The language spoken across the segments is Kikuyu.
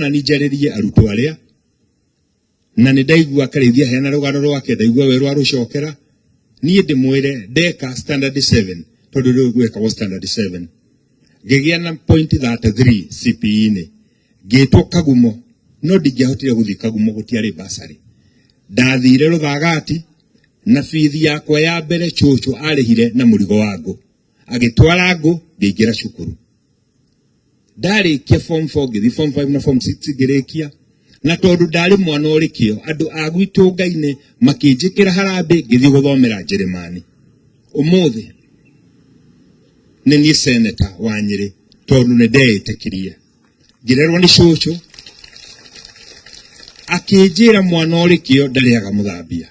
Na njarĩrie arutwo arĩa na nĩ ndaigua Karĩithia heana rũgano rwake, ndaigua we rwarũcokera. Niĩ ndĩmwĩre ndeka standard 7, tondũ rĩu gwekagwo standard 7, ngĩgĩa na point 33 CPE-inĩ, ngĩtwo Kagumo, no ndingĩahotire gũthiĩ Kagumo, gũtiarĩ basarĩ. Ndathire Rũthagati na bithi yakwa ya mbere cũcũ arĩhire na mũrigo wa ngũ, agĩtwara ngũ, ngĩingĩra cukuru. Ndarĩkia form 4, ngĩthiĩ form 5 na form 6 ngĩrĩkia, na tondũ ndarĩ mwana ũrĩ kĩo, andũ a gwitũ Ngai-inĩ makĩnjĩkĩra harambĩ, ngĩthiĩ gũthomera Njĩrĩmani. Ũmũthĩ nĩ niĩ seneta wa Nyĩrĩ tondũ nĩ ndeĩtĩkirie. Ngĩrerwo nĩ cũcũ, akĩnjĩra mwana ũrĩ kĩo ndarĩaga mũthambia,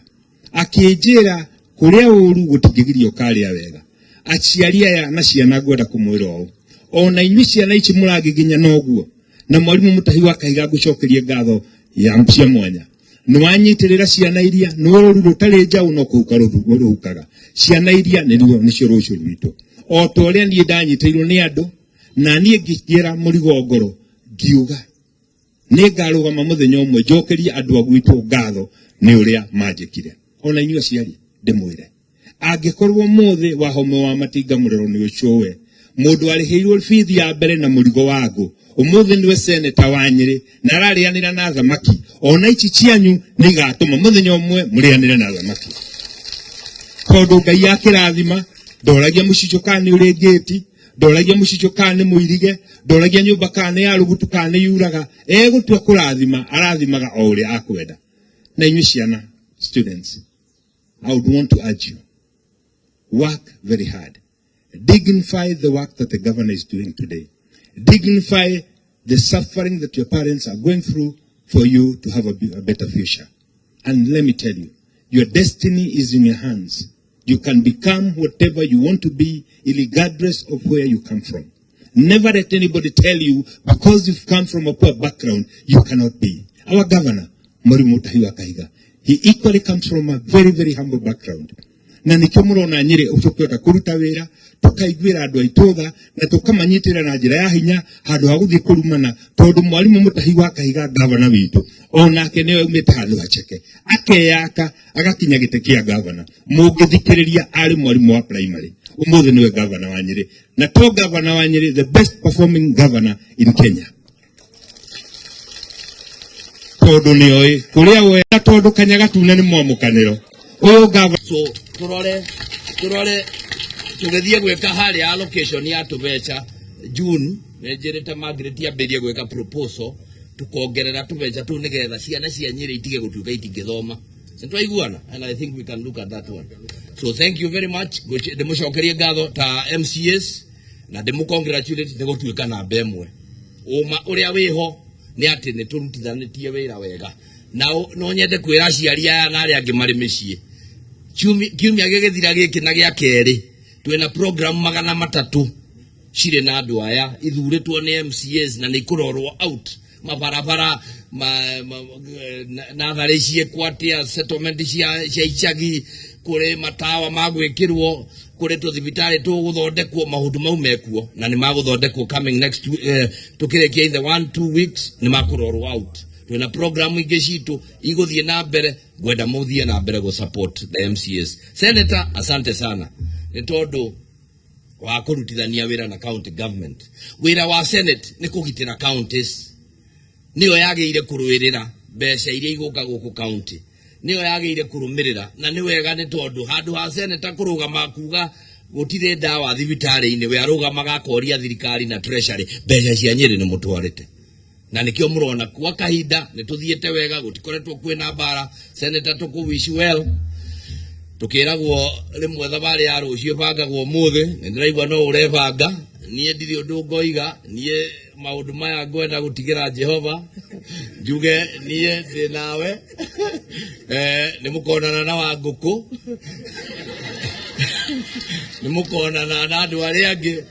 akĩnjĩra kũrĩa ũru gũtingĩgiria ũkarĩa wega. Aciari aya na ciana, ngwenda kũmwĩra ũũ, ona inyuĩ ciana ici mũrangĩginya noguo, na mwarimũ Mũtahi wa Kahiga, ngũcokerie ngatho ya cia mwanya nĩ wanyitĩrĩra ciana iria nĩ rũru rũtarĩ njaũ no kũhuka rũhukaga. Ciana iria nĩruo nĩcio rũciũ rwitũ, o ta ũrĩa niĩ ndanyitĩirwo nĩ andũ na niĩ ngĩkĩra mũrigo ngoro, ngiuga nĩ ngarũgama mũthenya ũmwe njokerie andũ a gwitũ ngatho nĩ ũrĩa manjĩkire. Ona inyuĩ aciari, ndĩmwĩre, angĩkorwo mũthĩ wa home wa matinga mũrero nĩ ũcũwe mũndũ arĩhĩirwo bithi ya mbere na mũrigo wa ngũ, ũmũthĩ nĩwe seneta wa Nyĩrĩ na ararĩanĩra na thamaki, ona ici cianyu nĩ igatũma mũthenya ũmwe mũrĩanĩre na thamaki, tondũ Ngai akĩrathima ndoragia mũcicio kana nĩ ũrĩ ngĩti, ndoragia mũcicio kana nĩ mũirige, ndoragia nyũmba kana nĩ ya rũgutu kana nĩ yuraga. Egũtua kũrathima, arathimaga o ũrĩa akwenda. Na inyuĩ ciana, students, I would want to urge you, work very hard. Dignify the work that the governor is doing today. Dignify the suffering that your parents are going through for you to have a better future. And let me tell you, your destiny is in your hands. You can become whatever you want to be, regardless of where you come from. Never let anybody tell you because you've come from a poor background, you cannot be. Our governor, Mwarimu Mutahi wa Kahiga, he equally comes from a very, very humble background. Na nikĩo mũrona Nyĩrĩ tũkĩhota kũruta wĩra, tũkaiguĩra andũ aitũ tha na tũkamanyitĩrĩra na njĩra ya hinya handũ ha gũthiĩ kũrumana, tondũ mwarimũ Mũtahi wa Kahiga, gavana witũ, onake nĩwe aumĩte handũ haceke, akeyaka agakinya gĩtĩ kĩa gavana. Mũngĩthikĩrĩria, arĩ mwarimũ wa primary, ũmũthĩ nĩwe gavana wa Nyĩrĩ, na to gavana wa Nyĩrĩ, the best performing governor in Kenya, tondũ nĩoĩ kũrĩa wega, tondũ kanyaga tune nĩ mwamũkanĩro ũyũ gavana. So turore tũgĩthiĩ gwĩka harĩa allocation ya tũbeca June, nĩ njĩrĩte Margaret ambĩrie gwĩka proposal tukongerera tũbeca tũu nĩgetha ciana cia Nyĩrĩ itige gũtuĩka itingĩthoma. Nĩtwaiguana, and I think we can look at that one. So thank you very much. Ndĩmũcokerie ngatho ta MCAs na ndĩmũ congratulate nĩ gũtuĩka namba ĩmwe. Ũma ũrĩa wĩho nĩ atĩ nĩ tũrutithanĩtie wĩra wega, na no nyende kwĩra aciari aya na arĩa angĩ marĩ mĩciĩ, kiumia gĩgĩthira gĩkĩ na gĩa kerĩ twĩna program 300 cirĩ na andũ aya ithurĩtwo nĩ MCAs na nĩ ikũrorwo out mabarabara natharĩ ciĩkwo atĩa, settlement cia icagi, kũrĩ matawa ma gwĩkĩrwo, kũrĩ tũthibitarĩ tũgũthondekwo. Maũndũ mau mekuo na nĩ magũthondekwo coming next tũkĩrĩkia in the 1-2 weeks nĩ makũrorwo out. Twĩna program ingĩ citũ igũthiĩ na mbere. Ngwenda mũthiĩ na mbere gũ support the MCAs. Senator, asante sana nĩ tondũ wa kũrutithania wĩra na county government. Wĩra wa senate nĩ kũgitĩra counties, nĩyo yagĩrĩire kũrũĩrĩra mbeca iria igũka gũkũ county, nĩyo yagĩrĩire kũrũmĩrĩra, na nĩ wega nĩ tondũ handũ ha senator kũrũgama kuga gũtirĩ ndawa thibitarĩ-inĩ, we arũgamaga akoria thirikari na treasury mbeca cia Nyĩrĩ nĩ mũtwarĩte, na nĩkĩo mũrona kwa kahinda nĩ tũthiĩte wega, gũtikoretwo kwĩna mbara. Senator, tũkũ wish well. Tukiragwo rĩmwe thabarĩ ya rũciũ ĩbangagwo ũmũthĩ. Nĩ ndĩraigua no ũrebanga. Niĩ ndirĩ ũndũ ngoiga. Niĩ maũndũ maya ngwenda gũtigĩra Jehova, njuge niĩ ndĩ nawe. Nĩ mũkonana na Wangũkũ, nĩ mũkonana na andũ arĩa angĩ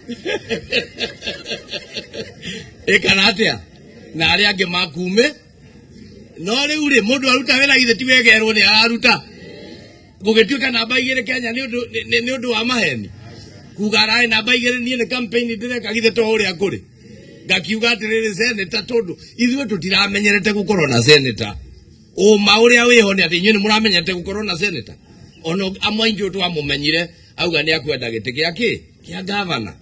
ĩkana atĩa na arĩa angĩ makume. No rĩu rĩ, mũndũ aruta wĩra githĩ ti wegerwo nĩ araruta? Gũgĩtuĩka namba 2 Kenya nĩ ũndũ wa maheni kuga ararĩ namba 2, niĩ nĩ campaign ndĩreka, githĩ to ũrĩa kũrĩ. Ngakiuga atĩrĩrĩ, seneta, tondũ ithuĩ tũtiramenyerete gũkorwo na seneta, ũma ũrĩa wĩho nĩ atĩ inyuĩ nĩ mũramenyerete gũkorwo na seneta. Ona amwe aingĩ twamũmenyire auga nĩ akwenda gĩtĩ gĩa kĩ kĩa gavana,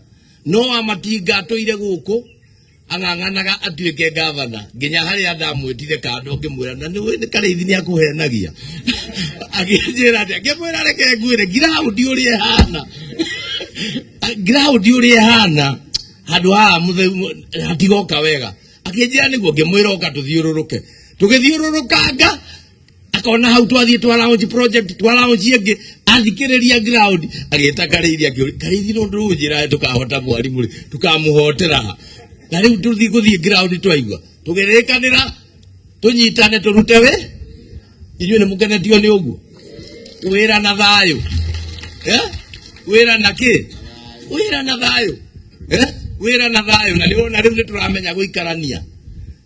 no amatinga atũire gũkũ ang'ang'anaga atuĩke gavana nginya harĩa ndamwĩtire kando ngĩmwĩra na nĩ nĩ Karĩithi nĩ akũhenagia. Akĩnjĩra atĩ ngĩmwĩra reke ngwĩre ngiraundi ũrĩa ĩhana, ngiraundi ũrĩa ĩhana handũ haha hatigoka wega. Akĩnjĩra nĩguo, ngĩmwĩra oka tũthiũrũrũke. Tũgĩthiũrũrũkanga akona hau twathiĩ twa launch project, twa launch ĩngĩ, athikĩrĩria ground agĩta Karĩithi, akĩũria Karĩithi, no ndũnjĩra tũkahota mwarimũ rĩ, tũkamũhotera ha? Na rĩu tũthiĩ gũthiĩ ground twaigua tũgĩrĩkanĩra tũnyitane tũrute wĩ. Inyuĩ nĩ mũkenetio nĩ ũguo wĩra na thayũ, eh? Wĩra na kĩ? Wĩra na thayũ, eh? Wĩra na thayũ. Na nĩwona rĩu nĩ tũramenya gũikarania,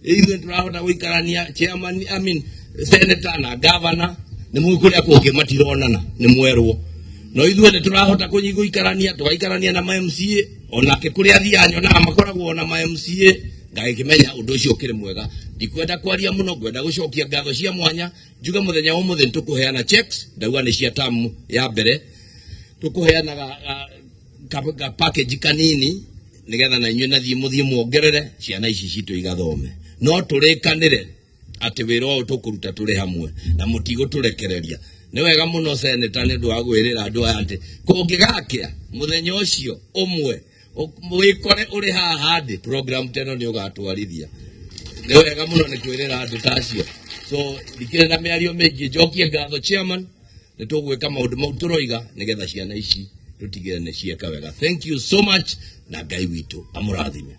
ithuĩ tũrahota gũikarania, chairman, I mean, senator na governor nĩ mũĩ kũrĩa kũngĩ matironana nĩ mwerwo, no ithuĩ nĩ tũrahota gũikarania, tũgaikarania na ma MCA onake kũrĩa athiaga nyonaga makoragwo na ma MCA, ngagĩkĩmenya ũndũ ũcio ũkĩrĩ mwega. Ndikwenda kwaria mũno, ngwenda gũcokia ngatho cia mwanya, njuge mũthenya wa ũmũthĩ nĩtũkũheana checks, ndauga nĩ cia tamu ya mbere, tũkũheanaga ka package kanini nigetha na inyuĩ nathiĩ mũthiĩ muongerere ciana ici citũ igathome. No tũrĩkanĩre atĩ wĩra ũyũ tũkũruta tũrĩ hamwe na mũtigũtũrekereria. Nĩ wega mũno, seneta, nĩ ũndũ wa gwĩrĩra andũ aya atĩ kũngĩgakĩa mũthenya ũcio ũmwe wĩkore ũrĩ haha ndĩ program teno nĩ ũgatwarithia. Nĩ wega mũno nĩ kwĩrĩra andũ ta acio. So ndikĩrĩ na mĩario mĩingĩ, njokie ngatho chairman, nĩ tũgwĩka maũndũ mau tũroiga nĩgetha ciana ici tũtigĩre nĩ cieka wega. Thank you so much, na Ngai witũ amũrathime.